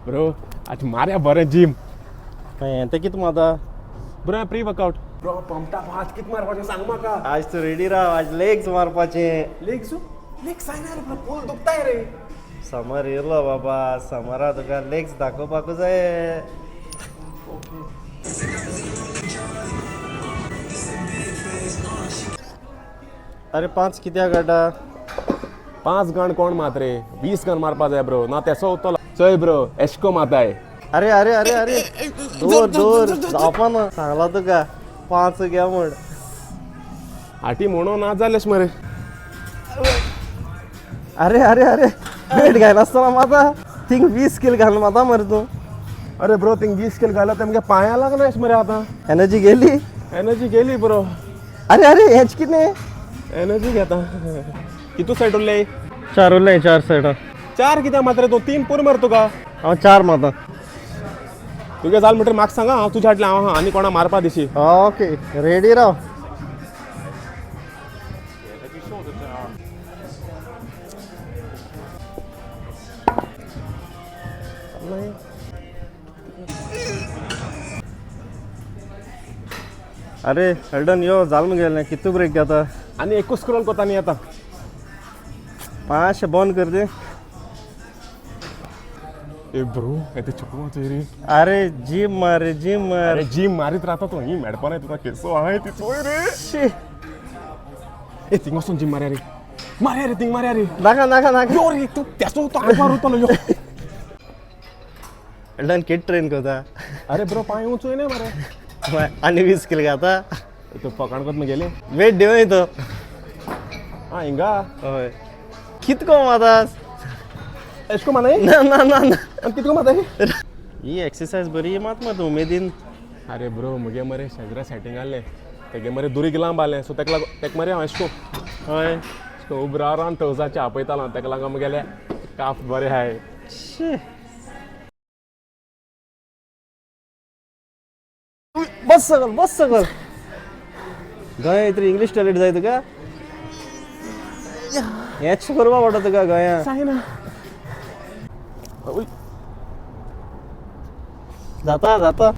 Bro आज मार्या बरें gym. हें तें कितें मारता? Bro pre workout. ब्रो पंपता आज कित मारपाचें सांग म्हाका. आज तूं रेडी राव, आज लेग्स मारपाचे. लेग्स लेग्स जायना रे ब्रो, पोल दुखताय रे. समर येयलो बाबा, समरा तुका लेग्स दाखोवपाकू जाय. अरे पांच कित्याक काडटा? 5 गण कोण मात रे, 20 गण मारपा जाय ब्रो. ना तेसो उरतलो. चोय ब्रो एशको माताय. अरे अरे अरे अरे दोर दोर, जावपा ना, सांगला तुका 5 घे म्हण. आटी म्हणून ना जालेश मरे. अरे अरे अरे वेट घायनासतना माता थिंग 20 किल घालून माता मरे तूं. अरे ब्रो थिंग 20 किल घालो तेमगे पांया लागना मरे आतां. एनर्जी गेली. एनर्जी गेली ब्रो. अरे अरे हेच कितें? एनर्जी घेता. कितू सायड उरले? 4 उरले, 4 सायडा. 4 कित्याक मात्र तूं? 3 पुरो मरे तुका. हांव 4 मारता. तुगे जाल म्हणटर म्हाका सांगा, हांव तुज्या हाडलें हांव आहा आनी कोणा मारपा दिशी. ओके रेडी राव. अरे हल्डन यो जाल मुगेलें कितू ब्रेक घेता? आनी एकूच स्क्रोल कोता न्ही आतां. मातशें बंद कर दे. ए ब्रो येते चुकून रे. अरे जिम मार रे, जिम मार. अरे जिम मारीत राहता तो ही मेडपा नाही तुका केसो आहे ती चोय रे. शी. ए थिंग वचून जिम मारया रे, मारया रे थिंग मारया रे. नाका नाका नाका. यो रे तूं तेसो तो आंगवार उरतलो यो. हल्डन किट ट्रेन करता? अरे ब्रो पांय उंचोय न्ही मरे. आनी 20 किल घाता. तूं फकाण कोत गेले. वेट देवय तो. हा हिंगा. हय कितको मातास? एशको मानाय. ना ना ना ना. आनी कितको माताय? ही एक्सरसाइज बरी मात मत उमेदीन. अरे ब्रो मुगे मरे शेजरा सेटींग आहलें तेगे मरे दुरीग लांब आहलें, सो तेका लागून तेका मरे हांव एशको हय. एशको उब रावन टवजाचे आपयतालो तेका लागून मुगेले काफ बरे आहाय. शी. बस सकल बस सकल. गोंया तरी इंग्लीश टॉयलेट जाय तुका? हेच करपा पडटा तुका गोंया. जायना. जाता जाता.